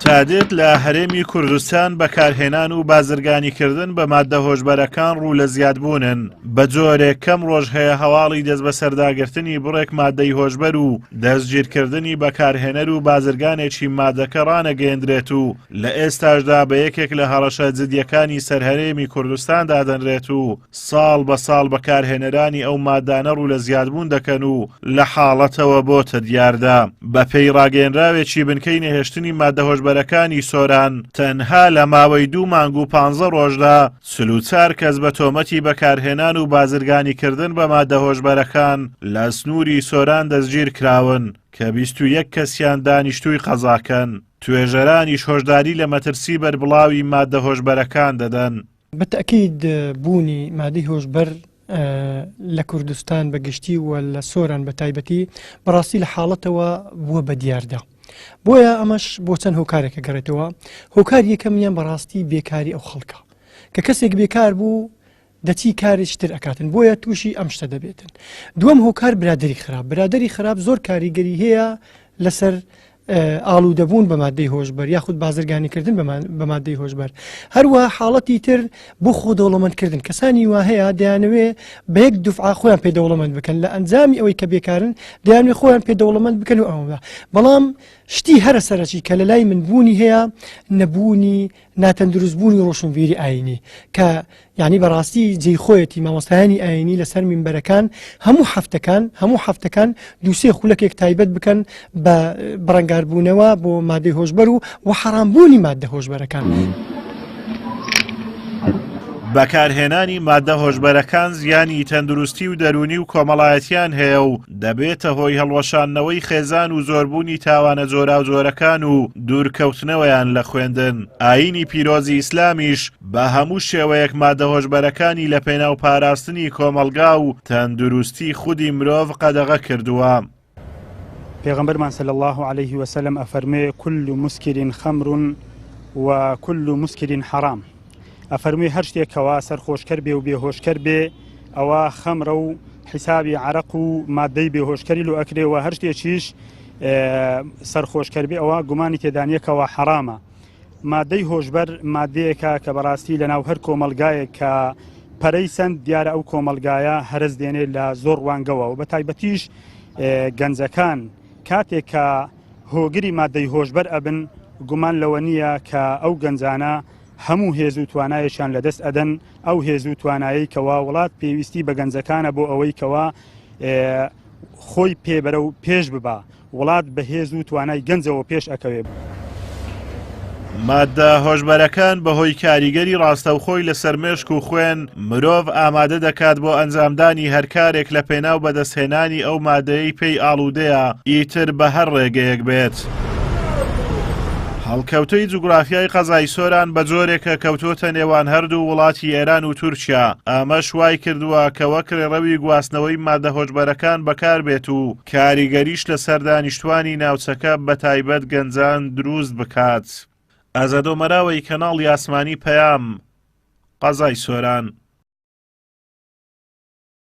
تا دێت لە هەرێمی کوردستان بەکارهێنان و بازرگانیکردن بە ماددە هۆشبەرەکان ڕوو لە زیادبوونن، بە جۆرێک کەم ڕۆژ هەیە هەواڵی دەستبەسەرداگرتنی بڕێک ماددەی هۆشبەر و دەستگیرکردنی بەکارهێنەر و بازرگانێکی ماددەکە ڕانەگەیەندرێت و لە ئێستاشدا بە یەکێک لە هەڕەشە جدییەکانی سەر هەرێمی کوردستان دادەنرێت و ساڵ بە ساڵ بەکارهێنەرانی ئەو مادانە ڕوو لە زیادبوون دەکەن و لە حاڵەتەوە بۆتە دیاردە. بەپێی ڕاگەیەنراوێکی بنکەی نەهێشتنی مادە هۆشبەرەکانی سۆران، تەنها لە ماوەی دوو مانگ و پانزە ڕۆژدا 44 کەس بە تۆمەتی بەکارهێنان و بازرگانیکردن بە مادە هۆشبەرەکان لە سنووری سۆران دەستگیرکراون کە 21 کەسیان دانیشتووی قەزاکەن. توێژەرانیش هۆشداری لە مەترسی بەربڵاوی مادە هۆشبەرەکان دەدەن. بە تەئکید بوونی مادەی هۆشبەر لە کوردستان بە گشتی و لە سۆران بە تایبەتی بەڕاستی لە حاڵەتەوە بووە بە دیاردە. بۆیە ئەمەش بۆ چەند هۆکارێکە گەڕێتەوە هۆکار یەکەمیان بەڕاستی بێکاری ئەو خەڵکە کە کەسێک بێکار بوو دەچی کارێکی تر ئەکاتن بۆیە تووشی ئەم شتە دەبێتن دووەم هۆکار برادری خراپ برادری خراپ زۆر کاریگەری هەیە لەسەر ئاڵوودەبوون بە مادەی هۆشبەر یاخود بازرگانیکردن بە مادەی هۆشبەر هەروە حاڵەتی تر بۆ خۆ دەوڵەمەندکردن کەسانی وا هەیە دەیانەوێ بە یەک دوفعا خۆیان پێ دەوڵەمەند بکەن لە ئەنجامی ئەوەی کە بێکارن دەیانوێ خۆیان پێ دەوڵەمەند بکەن و ئەوە بەڵام شتی هەرە سەرەکی کە لە لای من بوونی هەیە نەبوونی ناتەندروستبوونی ڕۆشنبیری ئایینی کە یعنی بەڕاستی جێی خۆیەتی مامۆستایانی ئایینی لەسەر مینبەرەکان هەموو هەفتەکان هەموو هەفتەکان دووسێ خولەکێک تایبەت بکەن بە بەرەنگاربوونەوە بۆ مادەی هۆشبەر و و حەرامبوونی مادە هۆشبەرەکان. بەکارهێنانی مادە هۆشبەرەکان زیانی تەندروستی و دەروونی و کۆمەڵایەتیان هەیە و دەبێتە هۆی هەڵوەشاندنەوەی خێزان و زۆربوونی تاوانە جۆراوجۆرەکان و دوورکەوتنەوەیان لە خوێندن. ئایینی پیرۆزی ئیسلامیش بە هەموو شێوەیەک مادە هۆشبەرەکانی لە پێناو پاراستنی کۆمەڵگا و تەندروستی خودی مرۆڤ قەدەغە کردووە. پێغەمبەرمان صلی اللە علیه وسلم ئەفەرموێ، کل مسکر خمر و کل مسکر حرام، ئەفەرموێ هەر شتێک کەوا سەرخۆشکەر بێ و بێهۆشکەر بێ ئەوە خەمرە و حیسابی عەرەق و مادەی بێهۆشکەری لۆ ئەکرێ و هەر شتێکیش سەرخۆشکەر بێ ئەوە گومانی تێدانیە کەوا حەرامە. مادەی هۆشبەر مادەیەکە کە بەڕاستی لەناو هەر کۆمەڵگایەک کە پەرەی سەند دیارە ئەو کۆمەڵگایە هەرەس دێنێ لە زۆر ڕوانگەوە و بە تایبەتیش گەنجەکان کاتێک کە هۆگری مادەی هۆشبەر ئەبن گومان لەوە نییە کە ئەو گەنجانە هەموو هێز و توانایەکیان لەدەست ئەدەن، ئەو هێز و توانایەی کەوا وڵات پێویستی بە گەنجەکانە بۆ ئەوەی کەوا خۆی پێ بەرەو پێش ببا، وڵات بە هێز و توانای گەنجەوە پێش ئەکەوێ. ماددە هۆشبەرەکان بەهۆی کاریگەری ڕاستەوخۆی لەسەر مێشک و خوێن، مرۆڤ ئامادە دەکات بۆ ئەنجامدانی هەر کارێک لە پێناو بەدەستهێنانی ئەو مادەیەی پێی ئاڵوودەیە، ئیتر بە هەر ڕێگەیەک بێت. هەڵکەوتەی جوگرافیای قەزای سۆران بە جۆرێکە کەوتۆتە نێوان هەردوو وڵاتی ئێران و تورکیا، ئەمەش وایکردووە کە وەک ڕێڕەوی گواستنەوەی مادە هۆشبەرەکان بەکاربێت و کاریگەریش لەسەر دانیشتوانی ناوچەکە بەتایبەت گەنجان دروست بکات. ئازادۆمەراوەی کەناڵی ئاسمانی پەیام، قەزای سۆران.